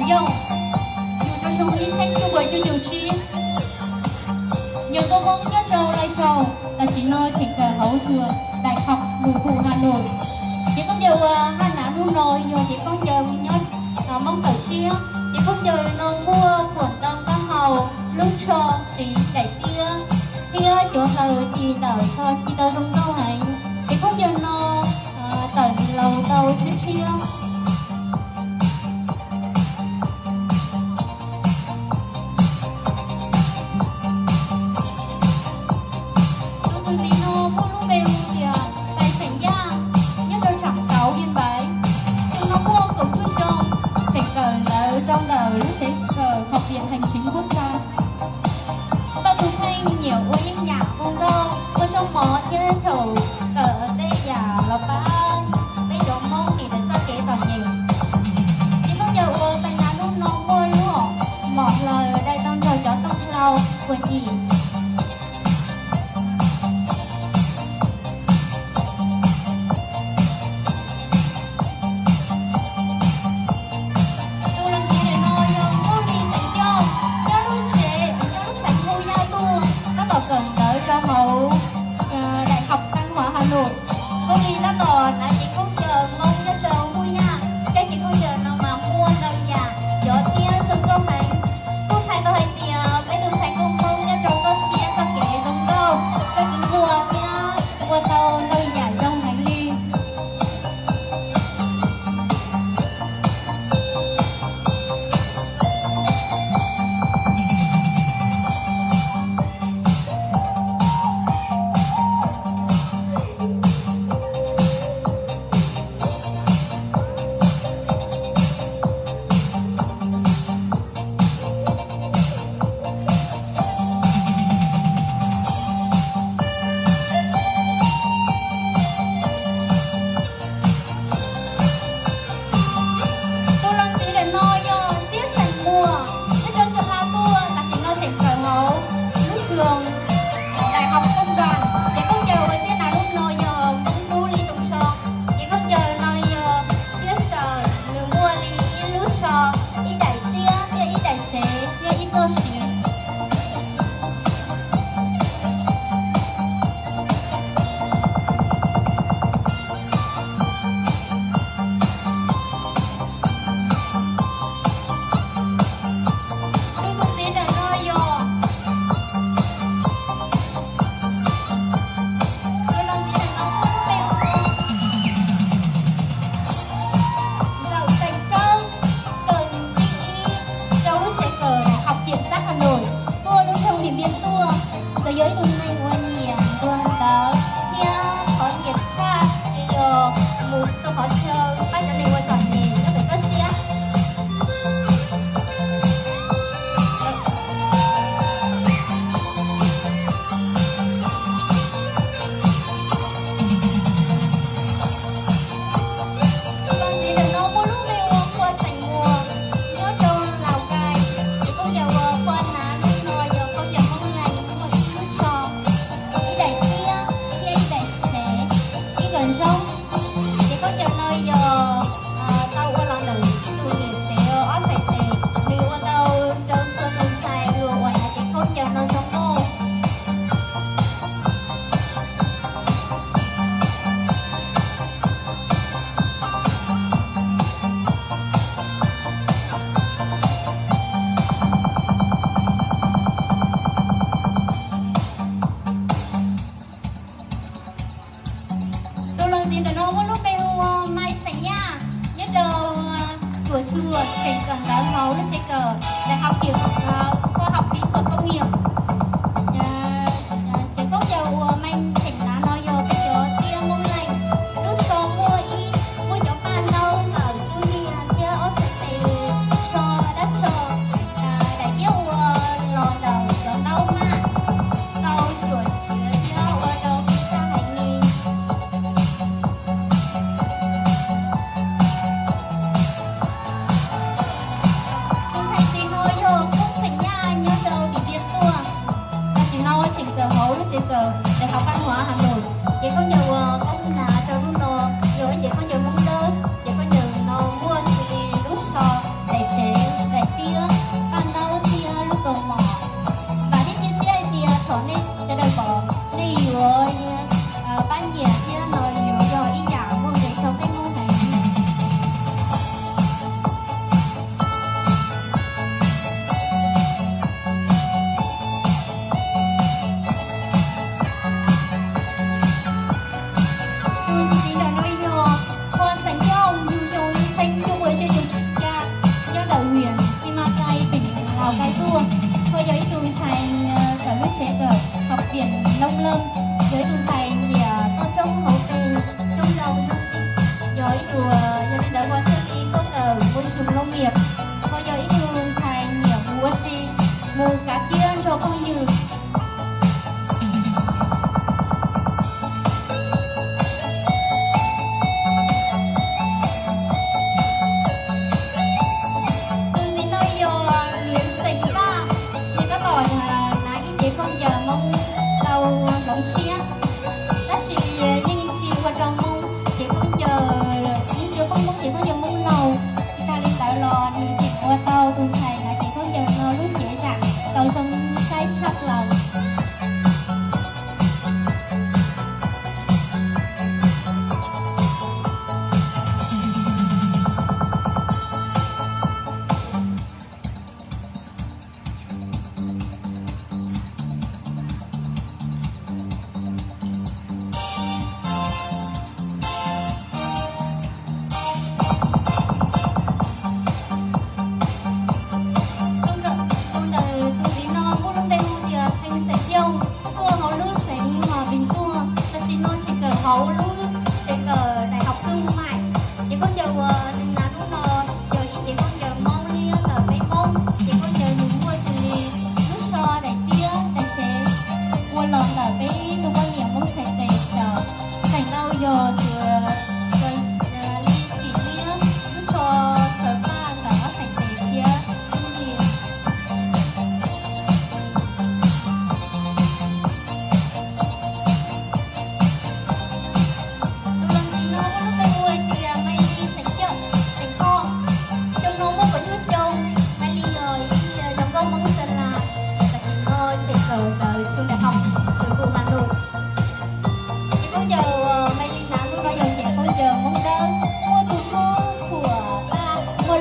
Yoog, yug rau xyoo ib txhiab cuaj puas cuaj caum tsib. Yog koj Hmoob nyob rau Lai Châu, tam sim no tseem kawm hauv trường Đại học Nội vụ Hà Nội. Ces khaub ncaws uas haj nav hnub no yog ces khaub ncaws nyob Hmoob tawm tshiab. Ces khaub ncaws no muaj khuam ntoo taub hau, lub tsho siv daim tiab thiab cov hlaws ci ntawm txog ci tau zoo nkauj heev. Ces khaub ncaws no tawm laus tau tshiab tshiab. Tus ntxim no muaj lub npe hu tias Tais Xeem Yaj, nyob rau Trạm Tấu, Yên Bái. Tus no muaj kaum cuaj xyoo, tseem kawm ntawv rau ntawm lub tsev kawm Học viện Hành chính Quốc gia. Tau tus kheej nyiam ua yeeb yam ua nkauj, ua zoo mov thiab thaum kawm tej yam los pab peb cov Hmoob nim txoj kev txom nyem. Ces khaub ncaws uas tais nas hnub no muaj lub mom hlaws dai tau nrog cov tooj hlau puag ncim. Tus los ntxiv ntawm no yog Nkauj Lis Xeem Yaj, nyob lub tsev, nyob lub xeev Hauj Yaj tuaj, tab tom kawm ntawv rau hauv Đại học Văn hóa Hà Nội. Nkauj Lis tab tom hnav cev khaub ncaws Hmoob nyob rau Hauj Yaj, thiab cev khaub ncaws no mas muaj ntau yam cov thiab zoo nkauj heev. Kuj txhais tau hais tias peb tus ntxhais nkauj Hmoob nyob rau txoj sia txoj kev zoo nkauj, koj twb muaj thiab ua tau ntau yam zoo heev li. Tus los ntxiv ntawm no yog Txiab Xeem Muas, nyob rau Xa La tuaj, tam sim no tseem kawm hauv lub trường Đại học Công đoàn. Ces khaub ncaws uas Txiab hnav hnub no yog Hmoob Hlub Li Rooj Tsho. Ces khaub ncaws no yog Txiab sawm, nws muaj li ib lub tsho, ib daim tiab thiab ib daim tsev thiab ib txoj siv. Tus ntxhais ntawm no yog, tus ntxhais ntawm no muaj lub npe hu ua Ntxawm Xeem Tsaub, kawm thib ib rau lub tsev kawm Đại học Kiểm sát Hà Nội, tuaj lub nroog Điện Biên tuaj. Nkawd yog ib tug neeg uas nyiam ntuag ntawv thiab thov nyiam tshaj, ces yog mus rau qhov chaw pab cov neeg uas txom nyem nyob pem toj siab. Tus ntxhais ntawm no muaj lub npe hu ua Pua Xeem Muas, nyob rau Lào Cai. Ces khaub ncaws uas Pua hnav hnub no yog khaub ncaws Hmoob Lees, muaj ib lub tsho, ib daim tiab thiab ib daim tsev, ib nkawm ntsoog. Ces khaub ncaws no yog tau ua los ntawm ib tug niam tsev ob txhais tes, nws ua tau rau txhua tus ntxhais uas hnav cev khaub ncaws no zoo nkauj. Tus los ntxiv ntawm no muaj lub npe hu ua Mai Xeem Yaj, nyob rau Tủa Chùa, tseem kawm ntawv hauv lub tsev kawm Đại học Kỹ, khoa học kỹ thuật công nghiệp. Ces khaub ncaws uas Mai Xeem hnav no yog peb cov tiab Hmoob Lees. Lub tsho muaj ib, muaj cov paj ntaub ntawm tub niag thiab ob txhais tes, tsho dab tsho, daim tiab ua los ntawm cov ntaub maj, tau cuam siav thiab ua rau pib tag heev li. Tus ntxhais ntawm no yog Koob Xeem Yaj, nyob rau Điện Biên tuaj.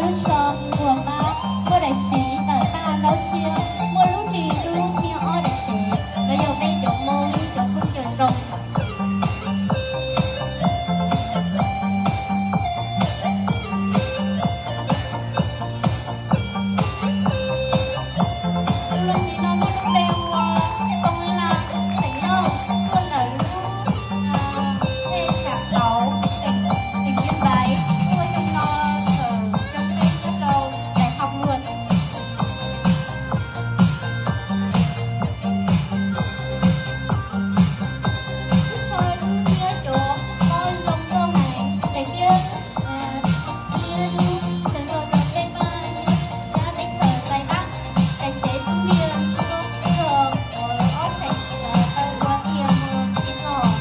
Tso muag pab, muaj daim siv tawm paj ntaub siab, muaj lub ris dub thiab ob daim tsev, los yog peb cov Hmoob cov koob cov zoo. Tus los ntsis no muaj lub npe hu ua Xoo La, xeem Lauj, tuaj ntawm lub thej Sam Tauv, tỉnh Yên Bái, tuaj xyoo no txawm cov peb nyob rau Đại học Luật. Ib txhia lub thiab cov mob zoo nkauj heev, daim thiab thiab lub sawv nrog rau peb pab nyob sab teb chaws Tây Bắc, tài xế Xuân Liên, tuaj rau ob sawv daws tau ua tiag mus tsis txog.